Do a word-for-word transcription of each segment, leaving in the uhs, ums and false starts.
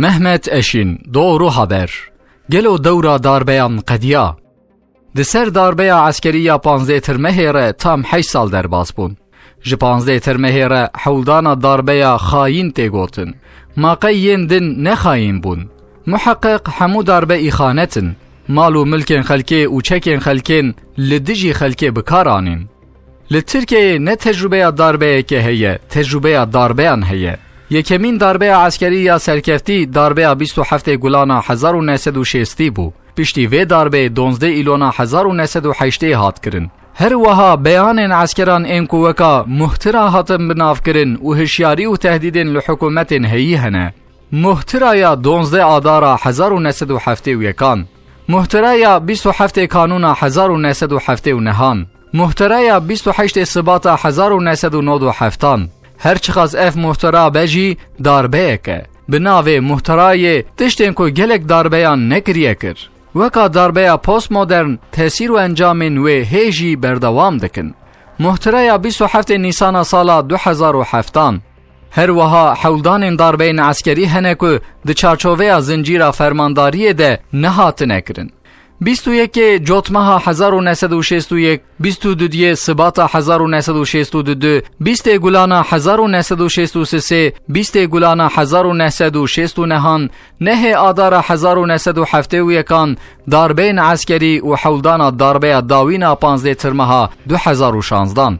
Mehmet Eşîn, Doğru Haber. Gelo dewra darbeyan qediya? Di ser darbeya eskerî ya panzdeh Tirmehê re tam heşt sal derbas bûn. Ji panzdeh Tirmehê re hewldana darbeya xayîn tê gotin. Ma qey yên din ne xayîn bûn? Muheqeq hemû darbe îxanet in. Mal û milkên xelkê û çekên xelkên li dijî xelkê bi kar anîn. Li Tirkiyeyê ne tecrûbeya darbeyeke heye, tecrûbeya darbeyan heye. Yekemîn darbeya eskerî ya serkeftî darbeya bîst û heftê Gulana hezar û neh sed û şêstî bû. Piştî vê darbeyê donzdeh Îlona hezar û neh sed û heştê hat kirin. Her wiha beyanên eskeran ên ku weka muhtira hatin binavkirin û hişyarî û tehdîdên li hikûmetên heyî hene. Muhtira ya donzdeh Adara hezar û neh sed û heftê û yekan. Muhtira ya bîst û heftê Kanûna hezar û neh sed û heftê û nehan. Muhtira ya bîst û heştê Sibata hezar û neh sed û nod û heftan. Her çiqas ev muhtira be jî darbeyek e. Bi navê muhtirayê tiştên ku gelek darbeyan nekiriye kir. Weka darbeya postmodern tesîr û encamên wê hê jî berdewam dikin. Muhtiraya bîst û heftê Nîsana sala du hezar û heftan. Her wiha hewldanên darbeyên eskerî hene ku di çarçoveya zincîra fermandariyê de nehatine kirin. Bîst û yekê Cotmeha hezar û neh sed û şêst û yek, bîst û duyê Sibata hezar û neh sed û şêst û du, bîstê Gulana hezar û neh sed û şêst û sê, bîstê Gulana hezar û neh sed û şêst û nehan, nehê Adara hezar û neh sed û heftê û yekan, darbeyên eskerî û hewldana darbeya dawîn a panzdeh Tirmeha du hezar û şanzdan.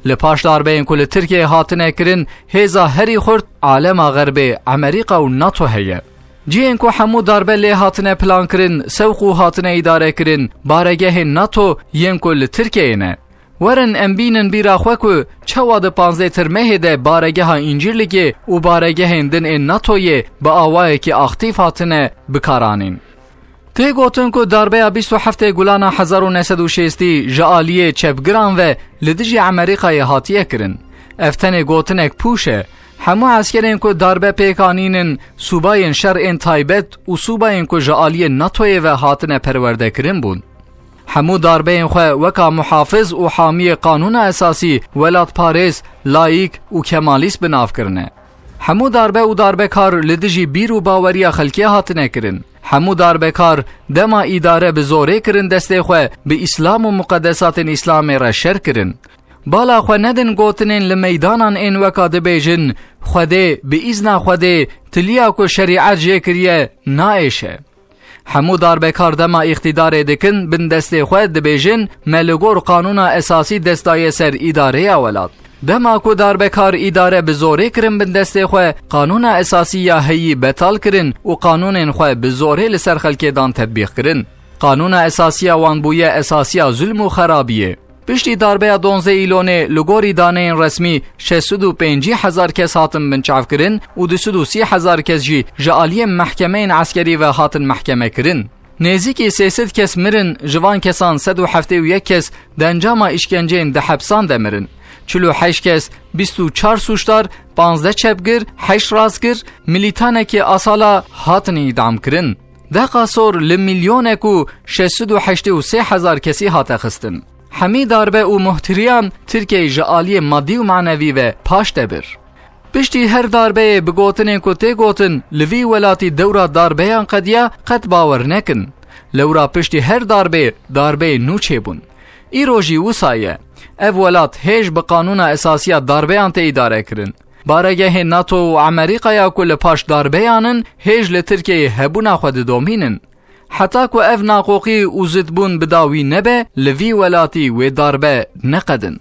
Li paş darbeyên ku li Tirkiyeyê hatine kirin, hêza herî xurt alema Xerbê, Amerîka û nato heye. Cihên ku hemû darbe lê hatine plankirin, sewq û hatine îdarekirin, baregehên nato yên ku li Tirkiyeyê ne. Werin em bînin bîra xwe ku çawa di panzdeh Tirmehê de baregeha Încîrlikê û baregehên din ên natoyê bi awayekî aktîf hatine bikaranîn. Tê gotin ku darbeya bîst û heftê Gulana hezar û neh sed û şêstî ji aliyê çepgiran ve li dijî Amerîkayê hatiye kirin. Ev tenê gotinek pûş e. Hemû eskerên ku darbe pêk anînin, sûbayên şer ên taybet û sûbayên ku ji aliyê natoyê ve hatine perwerdekirin bûn. Hemû darbeyên xwe weka muhafiz û hamiyê qanûna esasî, welatparêz, layîk û kemalîst bi nav kirine. Hemû darbe û darbekar li dijî bîr û baweriya xelkê hatine kirin. Hemû darbekar dema îdare bi zorê kirin destê xwe, bi Îslam û muqedesatên Îslamê re şer kirin. Bala xwe nedin gotinên li meydanan ên weka dibêjin, Xwedê, bi îzna Xwedê, tiliya ku şerîet jê kiriye, naêşe. Hemû darbekar dema îqtîdarê dikin bin destê xwe dibêjin, me li gor qanûna esasî dest daye ser îdareya welat. Dema ku darbekar îdare bi zorê kirin bin destê xwe, qanûna esasî ya heyî betal kirin û qanûnên xwe bi zorê li ser xelkê dan tetbîq kirin. Qanûna esasî ya wan bûye esasiya zulm û xerabiyê. Piştî darbeya donzdeh Îlonê li gorî daneyên resmî şeş sed û pêncî hezar kes hatin binçavkirin û du sed û sî hezar kes jî ji aliyê mehkemeyên eskerî ve hatin mehkemekirin. Nêzîkî sê sed kes mirin, ji van kesan sed û heftê û yek kes di encama îşkenceyên di hepsan de mirin. Çil û heşt kes, bîst û çar sûcdar, panzdeh çepgir, heşt rastgir, milîtanekî asala hatin îdamkirin. Deqa sor li milyonek û şeş sed û heştê û sê hezar kesî hate xistin. Hemî darbe û muhtiriyan Tirkiyeyê ji aliyê madî û manevî ve paş de bir. Piştî her darbeyê bi gotinên ku tê gotin, li vî welatî dewra darbeyan qediya, qet bawer nekin. Lewra piştî her darbeyê, darbeyên nû çêbûn. Îro jî wisa ye. Ev welat hêj bi qanûna esasiya darbeyan tê îdare kirin. Baregehên nato û Amerîkaya ku li paş darbeyan in, hêj li Tirkiyeyê hebûna xwe didomînin. Heta ku ev naqoqî û zidbûn bi dawî nebe, li vî welatî wê darbe neqedin.